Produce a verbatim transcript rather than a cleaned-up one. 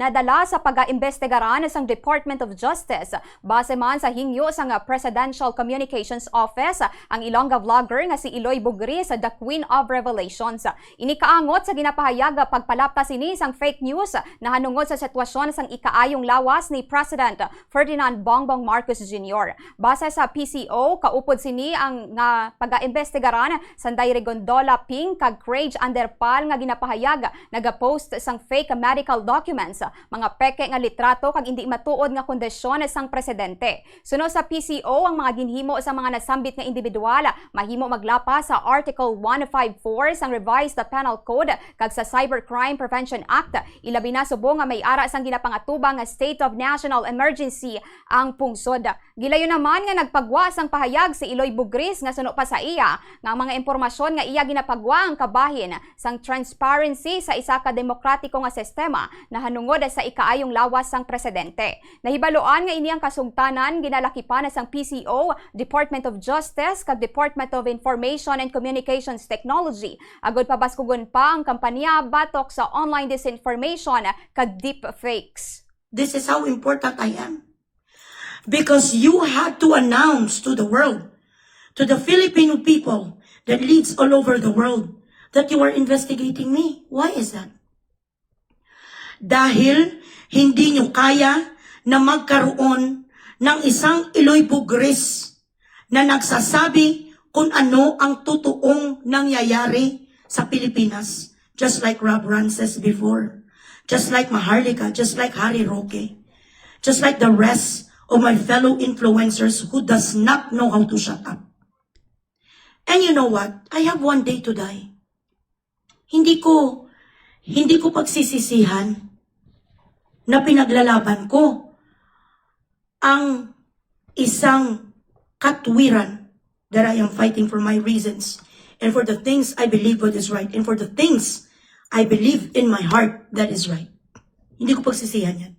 nadala sa pagaimbestigaran sang Department of Justice. Base man sa hingyo sang Presidential Communications Office, ang Ilongga vlogger nga si Iloy Bugris, the Queen of Revelations. Ini kaangot sa ginapahayag nga pagpalapta sini sang fake news nahanungod sa sitwasyon sang ikaayong lawas ni President Ferdinand Bongbong Marcos Junior. Base sa P C O, kaupod sini ang nga pagaimbestigaran sanday Regondola Ping kag Craig Anderpal nga ginapahayag nagapost sang fake medical documents, mga peke nga litrato kag indi matuod nga kondisyon sang presidente. Suno sa P C O, ang mga ginhimo sa mga nasambit nga individual mahimo maglapas sa Article one five four sang Revised Penal Code kag sa Cybercrime Prevention Act, ilabi na subong nga may ara sang ginapangatubang nga state of national emergency ang pungsod. Gilayon naman nga nagpagwa sang pahayag si Iloy Bugris nga suno pa sa iya nga ang mga impormasyon nga iya ginapagwa ang kabahin sang transparency sa isa ka demokratiko nga sistema nahanungod sa ikaayong lawas sang presidente. Nahibaluan nga ini ang kasugtanan ginalakipan sang P C O, Department of Justice, kag Department of Information and Communications Technology, agod pabaskugon pa ang kampanya batok sa online disinformation kag deepfakes. This is how important I am. Because you had to announce to the world, to the Filipino people that lives all over the world, that you are investigating me. Why is that? Dahil hindi nyo kaya na magkaroon ng isang Iloy Bugris na nagsasabi kung ano ang totoong nangyayari sa Pilipinas. Just like Rob Rances before. Just like Maharlika. Just like Harry Roque. Just like the rest of my fellow influencers who does not know how to shut up. And you know what? I have one day to die. Hindi ko, hindi ko pagsisisihan na pinaglalaban ko ang isang katwiran that I am fighting for my reasons and for the things I believe what is right and for the things I believe in my heart that is right. Hindi ko pagsisihan yan.